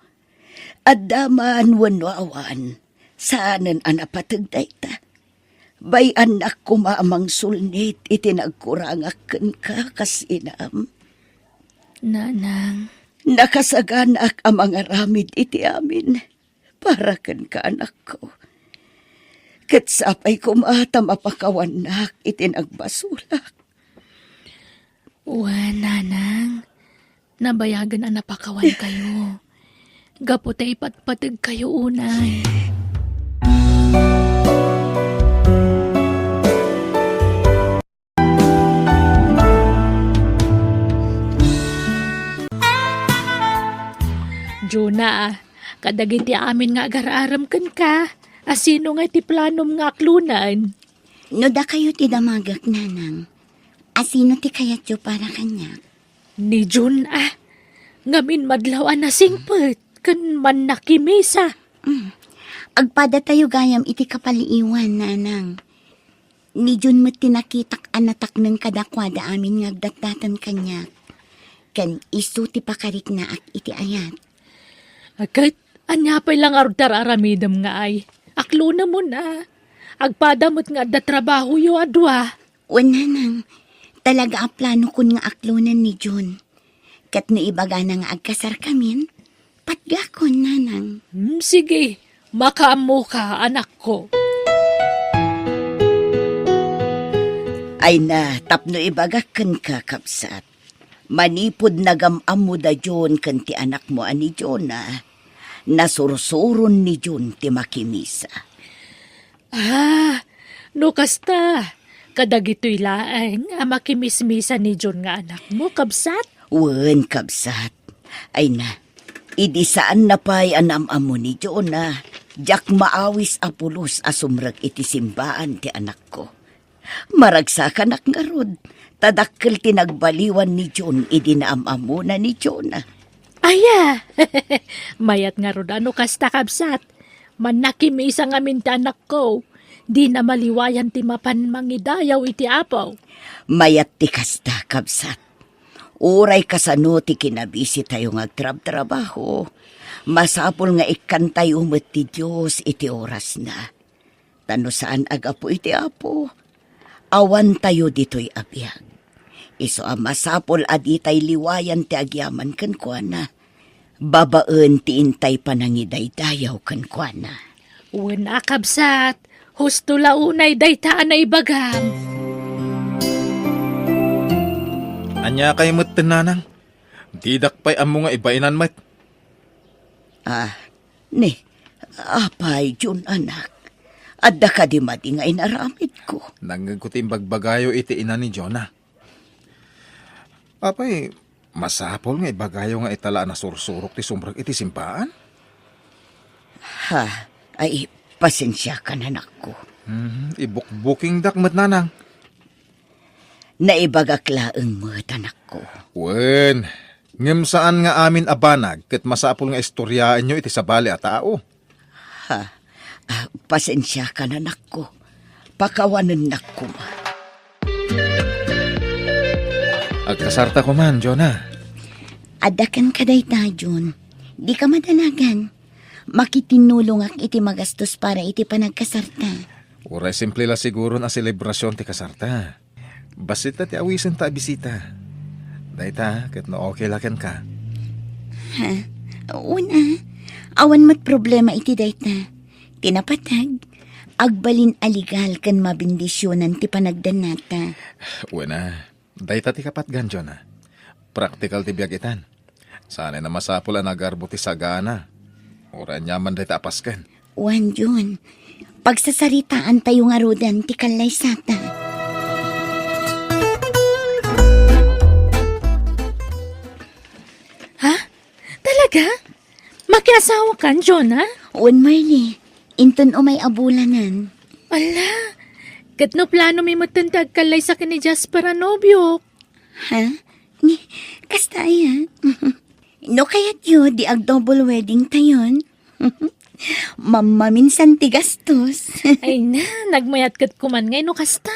Adda man wenno awan, saanen a napateg dayta. Bay-annak koma a mangsulnit iti nagkurangak kenka kas inam. Nanang. Nakasaganaak a mangaramid iti amin para kenka, anakko. Ket sapay koma ta mapakawannak iti nagbasolak. Wen, Nanang, nabayagen a napakawankayo. Gapu ta ipatpategkayo unay. Jonah, kadagiti amin nga agar-arem kenka, asino nga iti planom nga aklonen? No dakayo ti damagek, Nanang, asino ti kayatyo para kaniak? Ni Jun a, ngamin madlaw a nasingpet ken mannakimisa. Mm. Agpadatayo gayam iti kapaliiwan, Nanang. Ni Jun met ti nakitak a natakneng kadakuada amin nga agdatdatan kaniak. Ken isu ti pakariknaak iti ayat. Ket ania pay la ngarud ti ar-aramidem nga ay? Aklonem a. Agpada met nga adda trabahoyo a dua. Wen, Nanang, talaga a planokon nga aklonen ni Jun. Ket no ibagana nga agkasarkamin, patgakon, Nanang. Hmm, sige, makaammoka, anakko. Ay na, tapno ibagak kenka, kabsat. Manipud nagam-ammo da Jun ken ti anakmo a ni Jonah, nasursuron ni Jun ti makimisa. Ah, no kasta, kadagitoy laeng a makimismisa ni Jun nga anakmo, kabsat? Wen, kabsat. Ay na, idi saanna pay a naam-ammo ni Jonah, diak maawis a pulos a sumrek iti simbaan ti anakko. Maragsakanak ngarud, ta dakkel ti nagbaliwan ni Jun idi naam-ammona ni Jonah. Aya! Mayat ngarud a no kasta, kabsat. Mannakimisa ngamin ti anakko. Dina maliwayan ti mapan mangidayaw iti Apo. Mayat ti kasta, kabsat. Uray kasano ti kinabisitayo nga agtrabtrabaho, masapul nga ikkantayo met ti Dios iti orasna. Ta no saan a gapu iti Apo, awantayo ditoy a biag. Isu a masapul a ditay liwayan ti agyaman kenkuana, babaen ti intay panangidaydayaw kenkuana. Wen a, kabsat, husto la unay dayta a naibagam. Ania kay met, Nanang? Didak pay ammo nga ibainanmi. Ah, ni, apay, Jun, anak? Adda kadi madi nga inaramidko? Nangngegko ti imbagbagayo iti ina ni Jonah. Apay, masapul nga ibagayo nga ita la a nasursurok ti sumrek iti simbaan? Ha, ay, pasensiakan, anakko. Mhm, ibukbukingdak met, Nanang. Naibagak laeng met, anakko. Wen, ngem saan nga amin a banag ket masapul nga istoriaenyo iti sabali a tao. Ha? Ah, pasensiakan, anakko. Pakawanennak koma. Agkasarta koman, Jonah. Adda kenka dayta, Jun. Dika madanagan. Makitinnulongak iti magastos para iti panagkasarta. Uray simple la siguron a selebrasion ti kasarta. Bassit la ti awisenta a bisita. Dayta, ket no okay la kenka. Ha? Wen a, awan met problema iti dayta. Ti napateg, agbalin a legal ken mabendisionan ti panagdannata. Wen a, dayta ti kapatgan, Jonah. Praktikal ti biag itan. Saan a masapul a nagarbo ti sagana. Uray aniaman dayta a pasken. Wen, Jun, pagsasaritaantayo ngaruden ti kallaysata. Ha? Talaga? Makiasawakan, Jonah? Wen, Marley. Inton umay a bulanen. Ala, ket no planomi metten ti agkallaysa ken ni Jasper a nobiok? Ha? Ni, kasta aya? No kayatyo, di ag-double wedding tayon. Mammaminsan ti gastos. Ay na, nagmayat ket kuman ngay no kasta.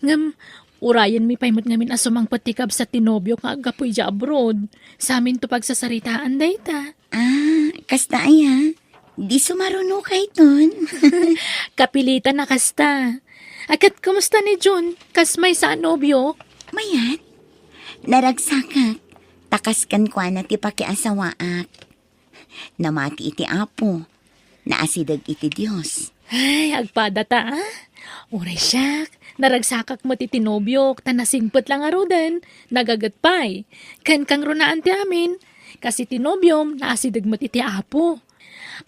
Ngem, urayenmi pay met ngamin a sumangpet ti kabsat ti nobiok nga aggapu idiay abroad. Saminto pagsasaritaan dayta. Ah, kasta aya? Di sumaruno kayton. Kapilitan a kasta. Ket kumusta ni Jun? Kas maysa a nobiok? Mayat. Naragsakak. Ta kas kenkuana ti pakiasawaak. Namati iti Apo. Naasideg iti Dios. Ay, agpadata, a? Uray siak, naragsakak met iti nobiok, ta nasingpet la ngaruden, nagaget pay. Ken kangrunaan ti amin, kas iti nobiom, naasideg met iti Apo.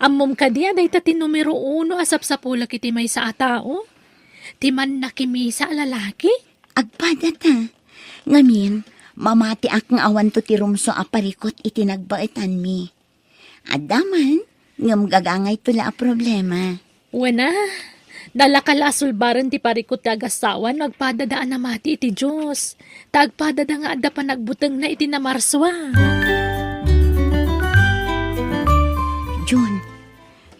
Ammom kadi a dayta ti numero uno a sapsapulek iti maysa a tao? Ti mannakimisa a lalaki? Agpadata. Ngamin, mamatiak nga awanto ti rumsua a parikut iti nagbaetanmi. Adda man, ngem gagangayto la a problema. Wen a, dalakal a sulbaren ti parikut ti agassawa no agpadada a namati iti Dios. Ta agpadada nga adda panagbutengna iti namarsua. Jun,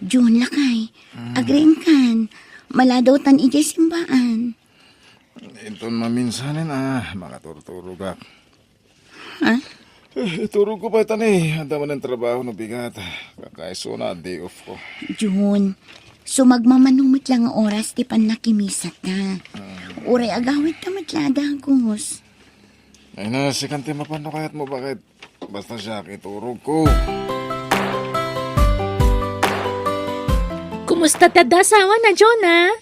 Jun, lakay, agriingkan. Maladawtan idiay simbaan. Inton maminsanen a, makaturturogak. Ha? Eh, iturogko pay ta ni, adda manen trabaho no bigat. Kakaisuna a day off ko. Jun, sumagmamano met la nga oras ti pannakimisata. Uray agawidta met la a dagus. Ay na, sikan ti mapan no kayatmo, bakit? Basta siak, iturogko. Kumusta ti adda asawana, Jonah?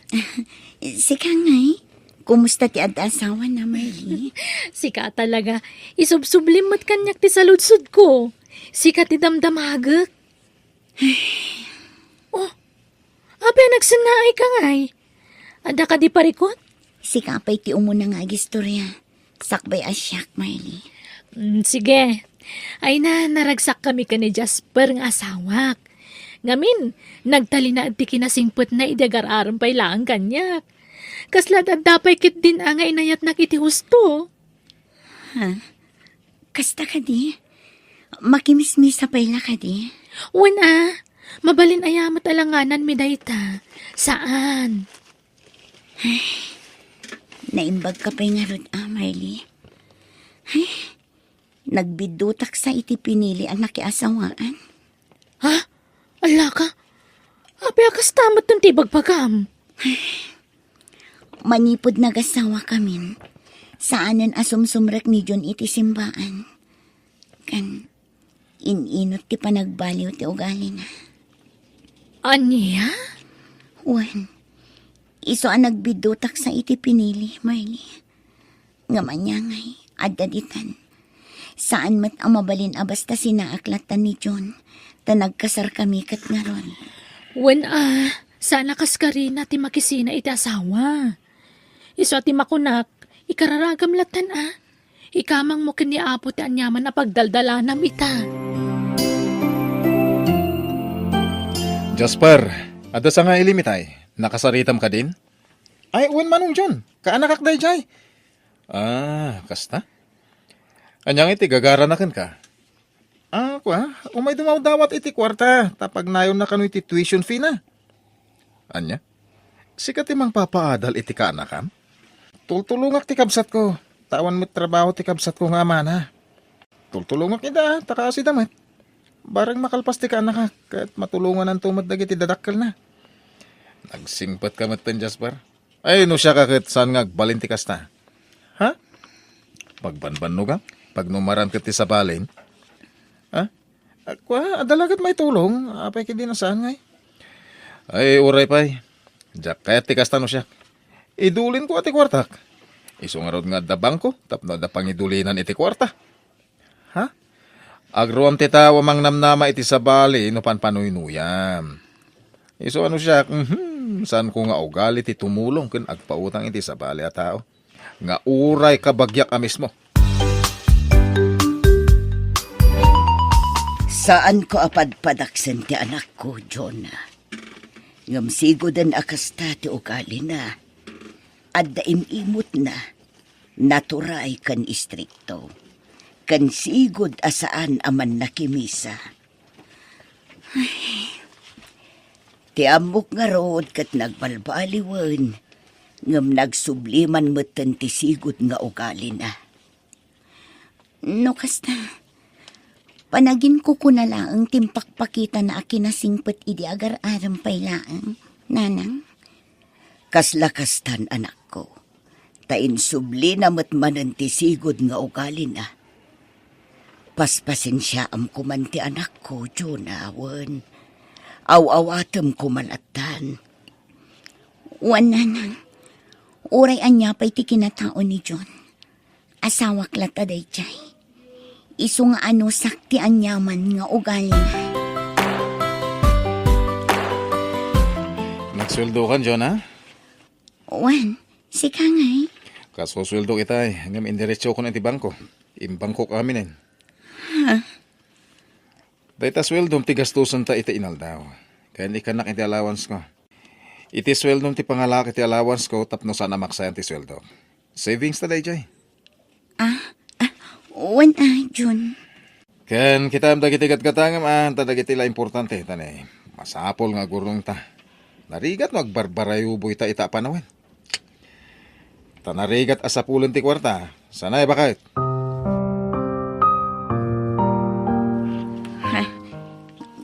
Sika ngay? Kumusta ti adda asawana, Marley? Sika talaga. Isubsublim met kaniak ti saludsodko. Sika ti damdamagek. Oh, apay a nagsennaay ka ngay? Adda kadi parikut? Sika pay ti umuna nga agistorya. Sakbay a siak, Marley. Mm, sige. Ay na, naragsakkami ken ni Jasper nga asawak. Ngamin, nagtalinaed ti kinasingpetna idi agar-arem pay laeng kaniak. Kasla adda pay ketdin a nga inayatnak iti husto. Ha? Kasta kadi? Makimismisa pay la kadi? Wen a, mabalin aya met alangananmi dayta. Saan? Ay, naimbag ka pay ngarud a, Marley. Ay, nagbiddutak sa iti pinili a nakiasawaan. Ha? Ala ka? Apay a kasta met ti ibagbagam? Manipud nagasawa kamin, saanen a sumsumrek ni Jun iti simbaan. Kan, in-inut ti panagbaliw ti ugalina. Ania? Wen, isu a nagbiddutak sa iti pinili, Marley. Ngem ania ngay, Adda ditan. Saan met a mabalin a basta sinaak latta ni John, ta nagkasarkami ket ngarud. Wen a, saan a kas Karina ti makisina iti asawa. Isu a ti makunak, ikararagam lattan a. Ikamangmo ken ni Apo ti aniaman a pagdaldalanam ita. Jasper, adda sanga ilim itay. Nakasaritam kadin? Ay, wen, Manong John. Kaanakak daydiay. Ah, kasta? Ania ngay ti gagarana kenka? Ah, kua, umay dumawdawat iti kuarta, ta pagnayonna kano iti tuition fee na. Ania? Sika ti mangpapaadal iti kaanakam? Tultulongak ti kabsatko, ta awan met trabaho ti kabsatko nga amana. Tultulongak ida, ta kaasida met. Bareng makalpas ti kaanakak, ket matulongananto met dagiti dadakkelna. Nagsingpetka metten, Jasper. Ay, no siak a ket saan nga agbalin ti kasta? Ha? Pagbanbannogam? Pagnumaram ket ti sabalin? Ha? Kua, adda la ket maitulong. Apay ket di na saan ngay? Ay, uray pay. Diak kayat ti kasta no siak. Idulinko a ti kuartak. Isu ngarud nga adda bangko, tapno adda pangidulinan iti kuarta. Ha? Agruam ti tao a mangnamnama iti sabali no panpanuynuyam. Isu a no siak, mhm, saanko nga ugali ti tumulong ken agpautang iti sabali a tao nga uray kabagiak a mismo. Saanko a padpadaksen ti anakko, Jonah. Ngem sigoden a kasta ti ugalina. Adda im-imotna, naturay ken istrikto, ken sigud a saan a mannakimisa. Ay, ti ammok ngarud ket nagbalbaliwen, ngem nagsubli man metten ti sigud nga ugalina. No kasta, panaginkukuna laeng ti impakpakitana a kinasingpet idi agar-arem pay laeng, nanang. Kasla kastan, anakko, ta insublina met manen ti sigud nga ugalina. Paspasensiaam koman ti anakko, Jonah, wen aw-awatem koma lattan. Wen, nanang, uray ania pay ti kinatao ni John, asawak latta daydiay. Isu nga anusak ti aniaman nga ugalina. Nagsueldokan, Jonah? Wen, sika ngay? Kasusueldok itay, ngem indiretsokon iti bangko. Imbangkok aminen. Ha? Dayta sueldom ti gastusenta iti inaldaw. Ken ikanak iti allowance ko. Iti sueldom ti pangalaak iti allowance ko tapno saan a maksayan ti sueldok. Savings ta daydiay. Ah, ah, wen a, Jun. Ken kitaem dagiti gatgatangem a, ta dagiti la importante, ta ne, masapul nga agurnongta. Narigat no agbarbarayubo ita ita a panawen. Ta narigat a sapulen ti kuarta, sanay baket. Ha?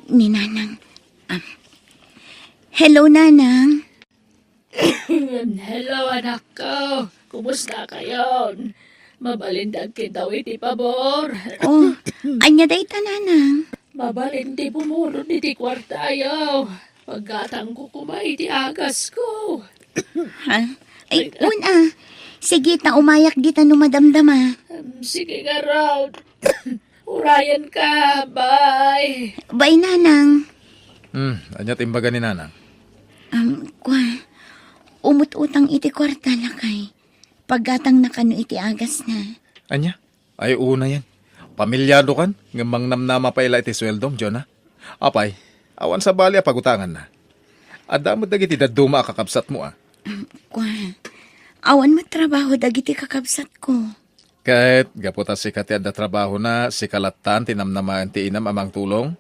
Ni Nanang. Ah. Hello, Nanang. Hello, anakko. Kumusta kayon? Mabalin dagkitaw iti pabor. Oh, ania dayta, Nanang? Mabalin ti pumulot iti kuartayo. Paggatangko koma iti agasko. Ha? Ay, wen a. Sige, ta umayak dita no madamdama. Em, sige ngarud. Urayenka, bye. Bye, Nanang. Hmm, ania ti imbaga ni Nanang? Am, kua, umut-utang iti kuarta, lakay. Paggatangna kano iti agasna. Ania? Ay, unayen. Pamilyadokan, ngem mangnamnama pay la iti sueldom, Jonah. Apay, awan sabali a pagutanganna. Adda met dagiti dadduma a kakabsatmo, a. Am, kua, awan met trabaho dagiti kakabsatko. Ket gapu ta sika ti adda trabahona, sika lattan ti namnamaen ti inam a mangtulong?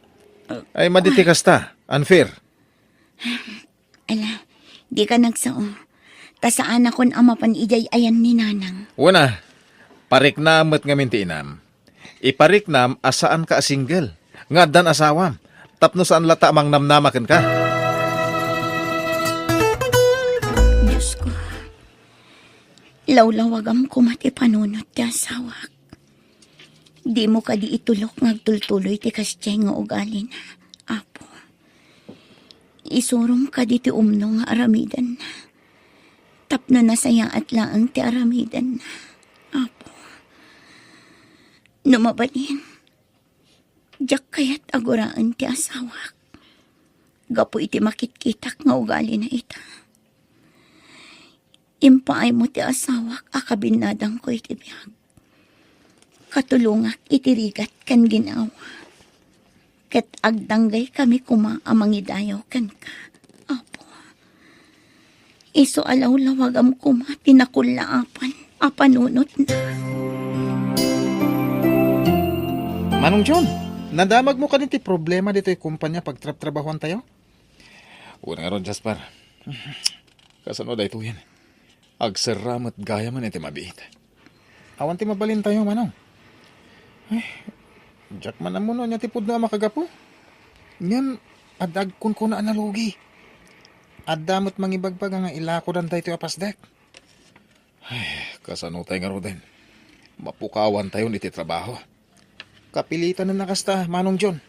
Ay, madi ti kasta. Unfair. Ala, dika nagsao. Ta saanakon a mapan idiay ayan ni Nanang. Wen a, pariknam met ngamin ti inam. Ipariknam a saanka a single, nga addan asawam, tapno saan latta a mangnamnama kenka. Diosko, lawlawagam koma ti panunot ti asawak. Dimo kadi itulok nga agtultuloy ti kasdiay nga ugalina, Apo. Isurom kadi ti umno nga aramidenna, tapno nasayaat laeng ti aramidenna, Apo. No mabalin, diak kayat a guraen ti asawak gapu iti makitkitak nga ugalina ita. Impaaymo ti asawak a kabinnadangko iti biag. Katulongak iti rigat ken ginawa. Ket agdanggaykami koma a mangidayaw kenka, Apo. Isu a lawlawagam koma ti nakullaapan a panunotna. Manong John, nadamagmo kadi ti problema ditoy kumpanya pagtrabtrabahoantayo? Wen ngarud, Jasper. Kasano daytoyen? Agserra met gayamen iti mabiit. Awan ti mabalintayo, Manong. Ay, diak man ammo no ania ti pudno a makagapu. Ngem, adda agkunkuna a nalugi. Adda met mangibagbaga nga ilakodan daytoy a pasdek. Ay, kasano tay ngaruden? Mapukawantayon iti trabaho. Kapilitanen a kasta, Manong John.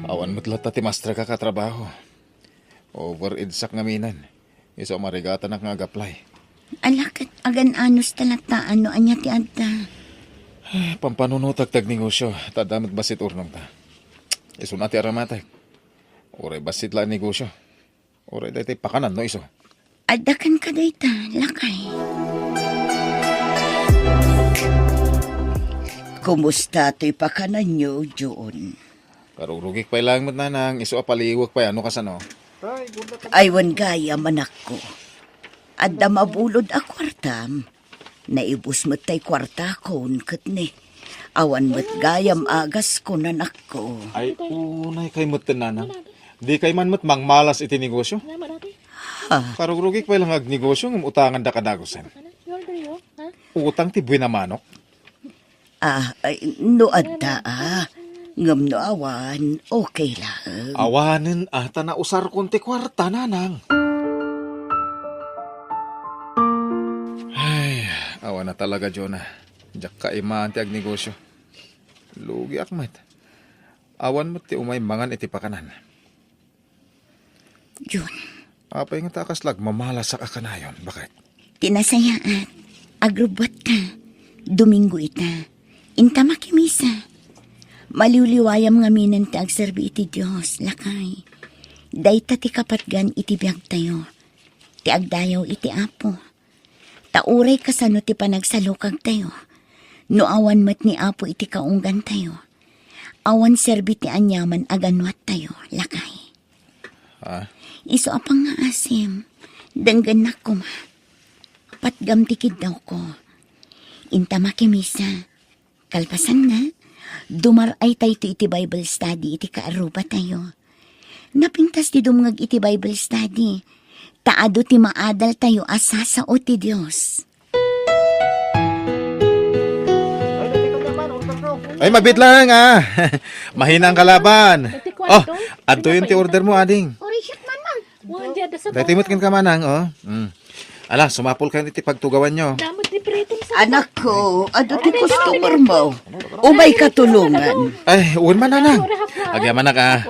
Awan met latta ti mastrek a katrabaho. Overedsak ngamin. Isu a marigatanak nga ag-apply. Ala ket agan-anos ta latta no ania ti adda. Ay, pampanunotak ti agnegosio, ta adda met bassit urnongta. Isuna ti aramatek. Uray bassit la a negosio. Uray daytoy pakanan no isu. Adda kenka dayta, lakay. Kumusta toy pakananyo, John? Karugrugik pay laeng met, Nanang, isu a paliwek pay, ano kasano? Ay, wen gayam, anakko. Adda mabulod a kuartam. Naibus met tay kuartakon ket ne, awan met gayam agaskon, anakko. Ay, unay kay met, Nanang. Di kay man met mangmalas iti negosio. Ha? Karugrugik pay lang agnegosio ngem utanganda kadagusen. Utang ti buena manok. Ah, ay, no adda, ah. Ngem no awan, okay laeng. Awanen, ah, ta nausarkon ti kuarta, Nanang. Ay, awan na talaga, Jonah. Diak kaimaan ti agnegosio. Lugiak met. Awan met ti umay mangan iti pakanan. Jun. Apay nga ta kasla agmamalasak a kanayon? Bakit? Ti nasayaat, agrubbuatka. Domingo ita. Inta makimisa. Maliwliwayam ngaminen ti agserbi iti Dios, lakay. Dayta ti kapatgan iti biagtayo. Ti agdayaw iti Apo. Ta uray kasano ti panagsalukagtayo, no awan met ni Apo iti kaunggantayo, awan serbi ti aniaman a ganuattayo, lakay. Ha? Isu a pangngaasim, denggennak koma. Patgam ti kiddawko. Inta makimisa. Kalpasanna, dumar-aytayto iti Bible study iti kaarrubatayo. Napintas ti dumngeg iti Bible study, ta adu ti maadaltayo a sasao ti Dios. Ay, mabit lang, ah. Mahina ang kalaban. Oh, adtoyen ti order mo, ading. Daytoy met kenka, manang, oh. Mm. Ala, sumapulkayon iti pagtugawanyo. Damo ti pritom sa Anakko, adu ti customer mo. Umayka tulongan. Ay, wen man, nanang. Agyamanak, ah.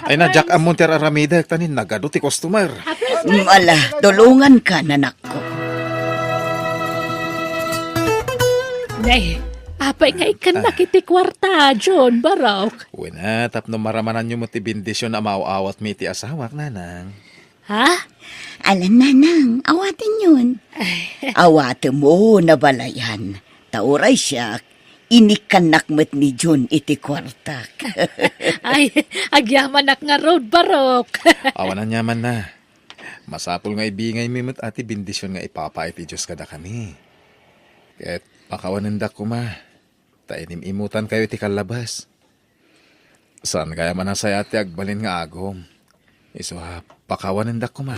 Ay na, Jack, ammon ti ar-aramidek, ta ni nagadu ti customer. Mm, ala, tulonganka, nanakko. Nay, apay nga ikkannak iti kuarta, John, barok? Wen, ah, tapno maramananyo met ti bendision a maaw-awatmi iti asawak, nanang. Ha? Alan, nanang, awatenyon. Awatemo, nabalayan. Ta uray siak, inikkannak met ni Jun iti kuartak. Ay, agyamanak ngarud, barok. Awan aniaman na. Masapul nga ibingaymi met a ti bendision nga ipapay ti Dios kadakami. Ket pakawanendak koma, ta inim-imutankayo iti kallabas. Saan gayam a nasayaat ti agbalin nga agom? Isu a pakawanendak koma.